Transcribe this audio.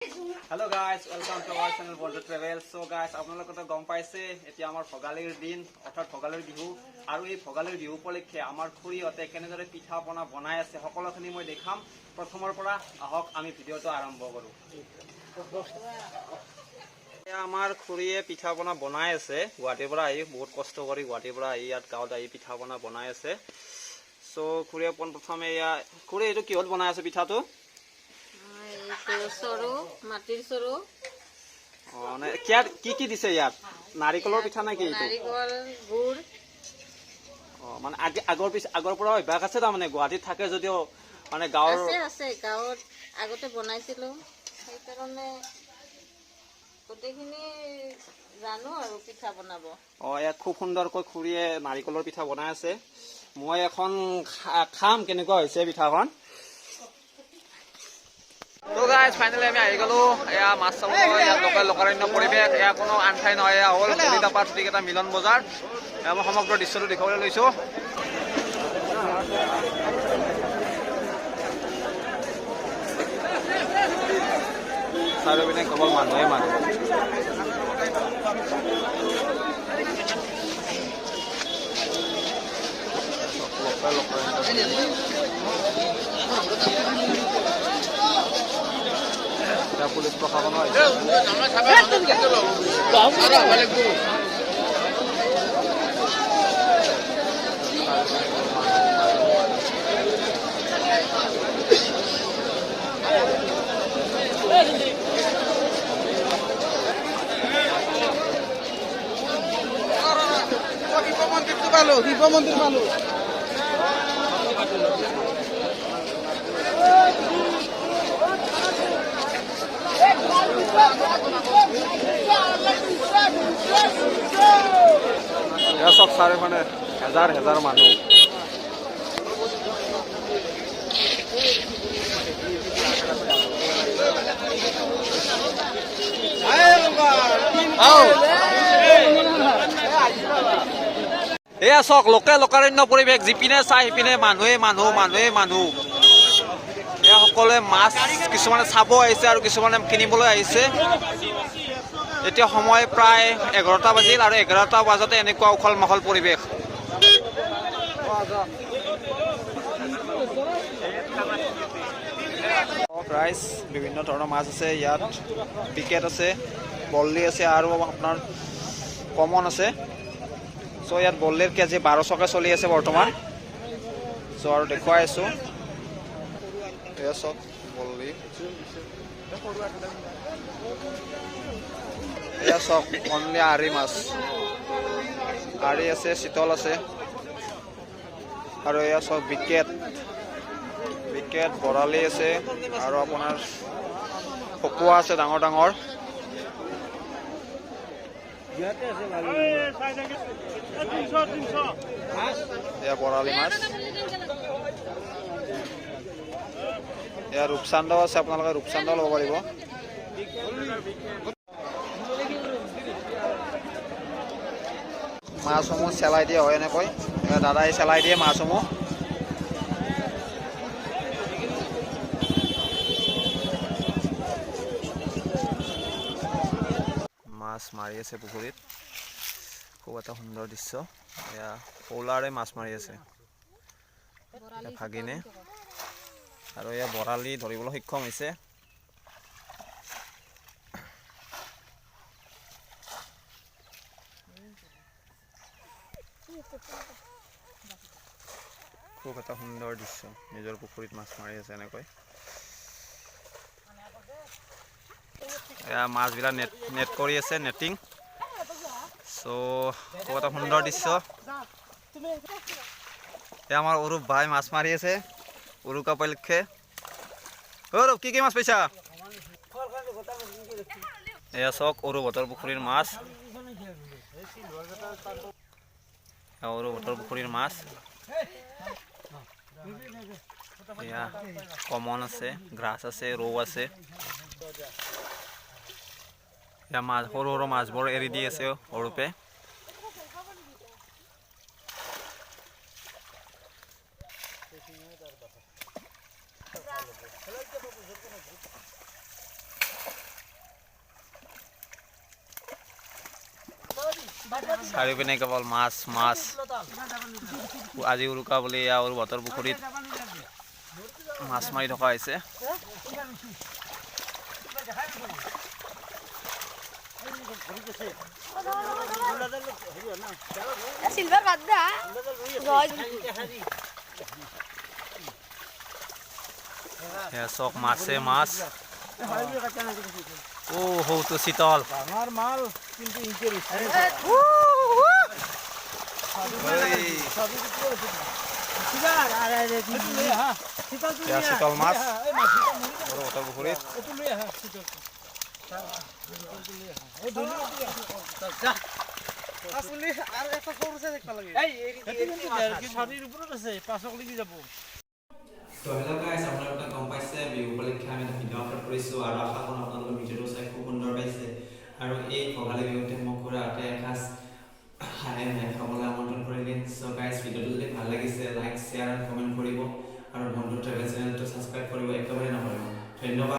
Hello guys, welcome to our channel Bontu Travel. So guys, আপোনালোকেতো গম পাইছে, এতিয়া আমাৰ ভোগালীৰ দিন, অৰ্থাৎ ভোগালীৰ বিহু। আৰু এই ভোগালীৰ বিহু উপলক্ষে আমাৰ খুৰীহঁতে কেনেদৰে পিঠা পনা বনাই আছে, সকলোখিনি মই দেখাম প্ৰথমৰ পৰা। আহক, আমি ভিডিঅ'টো আৰম্ভ কৰোঁ। এয়া আমাৰ খুৰীয়ে পিঠা পনা বনাই আছে। গুৱাহাটীৰ পৰা আহি, বহুত কষ্ট কৰি গুৱাহাটীৰ পৰা আহি ইয়াত গাঁৱত আহি পিঠা পনা বনাই আছে। চ' খুৰীয়ে পোনপ্ৰথমে এয়া, খুৰী, এইটো কিহত বনাই আছে পিঠাটো? এইটো চৰু, মাটিৰ চৰু। অ, মানে ইয়াত কি কি দিছে? ইয়াত নাৰিকলৰ পিঠা নেকি এইটো? নাৰিকল, গুড়। অ, মানে আগৰ পৰা অভ্যাস আছে, তাৰমানে গুৱাহাটীত থাকে যদিও মানে গাঁৱৰ আছে আছে, গাঁৱত আগতে বনাইছিলো, সেইকাৰণে গোটেইখিনি জানো আৰু পিঠা বনাব। অ, ইয়াত খুব সুন্দৰকৈ খুৰীয়ে নাৰিকলৰ পিঠা বনাই আছে। মই এখন খাম, কেনেকুৱা হৈছে পিঠাখন। তো গাইজ, ফাইনেলি আমি আহি গলো এয়া মাছ চাবলৈ। ইয়াত লোকেল লোকাৰণ্য পৰিৱেশ। এয়া কোনো আন ঠাই নহয়, এয়া হ'ল কলিতাপাৰ এটা মিলন বজাৰ। এয়া মই সমগ্ৰ দৃশ্যটো দেখুৱাবলৈ লৈছো। চাৰিওপিনে কেৱল মানুহে মানুহ। লোকেল লোকাৰণ্য। এতিয়া পুলিচ প্ৰশাসনো আহিছে। শিৱ মন্দিৰটো পালো, শিৱ মন্দিৰ পালো। এয়া চাওক, চাৰিওফালে হেজাৰ হেজাৰ মানুহ। আও। এয়া চাওক, লোকে লোকাৰণ্য পৰিৱেশ। যিপিনে চাই সিপিনে মানুহে মানুহ, মানুহে মানুহ। এয়া সকলোৱে মাছ কিছুমানে চাব আহিছে আৰু কিছুমানে কিনিবলৈ আহিছে। এতিয়া সময় প্ৰায় 11টা বাজিল আৰু 11টা বজাতে এনেকুৱা উখল মাখল পৰিৱেশ। ৰাইজ, বিভিন্ন ধৰণৰ মাছ আছে ইয়াত। বিকেট আছে, বল্লি আছে আৰু আপোনাৰ কমন আছে। চ' ইয়াত বল্লিৰ কেজি 1200কে চলি আছে বৰ্তমান। চ' আৰু দেখুৱাই আছো, এয়া চাওক বল্লি। এয়া চাওক, অনলি আৰি মাছ। আৰি আছে, চিতল আছে আৰু এয়া চাওক বিকেট, বিকেট, বৰালি আছে আৰু আপোনাৰ ভকুৱা আছে ডাঙৰ ডাঙৰ। এয়া বৰালি মাছ। এয়া ৰূপচান্দাও আছে, আপোনালোকে ৰূপচান্দাও ল'ব পাৰিব। মাছসমূহ চেলাই দিয়া হয় এনেকৈ। এয়া দাদাই চেলাই দিয়ে মাছসমূহ। মাছ মাৰি আছে পুখুৰীত। খুব এটা সুন্দৰ দৃশ্য। এয়া পৌলাৰে মাছ মাৰি আছে, এয়া ভাগিনে। আৰু এয়া বৰালি ধৰিবলৈ সক্ষম হৈছে। খুব এটা সুন্দৰ দৃশ্য। নিজৰ পুখুৰীত মাছ মাৰি আছে এনেকৈ। এয়া মাছবিলাক নেট নেট কৰি আছে, নেটিং। চ' খুব এটা সুন্দৰ দৃশ্য। এয়া আমাৰ অৰূপ ভাই মাছ মাৰি আছে উৰুকা উপলক্ষে। অৰূপ, কি কি মাছ পাইছা? এয়া চাওক, অৰূপহঁতৰ পুখুৰীৰ মাছ। এয়া অৰূপহঁতৰ পুখুৰীৰ মাছ। এয়া কমন আছে, গ্ৰাছ আছে, ৰৌ আছে। এয়া মাছ, সৰু সৰু মাছবোৰ এৰি দি আছে অৰূপে। চাৰিওপিনে কেৱল মাছ মাছ। আজি উৰুকা বুলি এয়া অৰূপহঁতৰ পুখুৰীত মাছ মাৰি থকা হৈছে। চিলভাৰ বাদ দা। এয়া চাওক, মাছে মাছ। অ' সৌটো চিতল। ডাঙৰ মাল কিন্তু। ঐ। এয়া চিতল মাছ অৰূপহঁতৰ পুখুৰীত। আৰু এটা সৰু চাই থাকিব লাগে। চাৰিৰ ওপৰত আছে, পাঁচক যাব। তো হেল্ল' গাইজ, আপোনালোকে গম পাইছে, বিহু উপলক্ষে আমি এটা ভিডিঅ' আপলোড কৰিছোঁ আৰু আশা কৰোঁ আপোনালোকে ভিডিঅ'টো চাই খুব সুন্দৰ পাইছে। আৰু এই ভোগালী বিহুতে মোক খুৰাহঁতে এসাঁজ হাঁহে মাহে খাবলৈ আমন্ত্ৰণ কৰিলে। চ' গাইজ, ভিডিঅ'টো যদি ভাল লাগিছে, লাইক, শ্বেয়াৰ আৰু কমেণ্ট কৰিব আৰু বন্ধু ট্ৰেভেল চেনেলটো ছাবস্ক্ৰাইব কৰিব একেবাৰে নাপাহৰিব। ধন্যবাদ।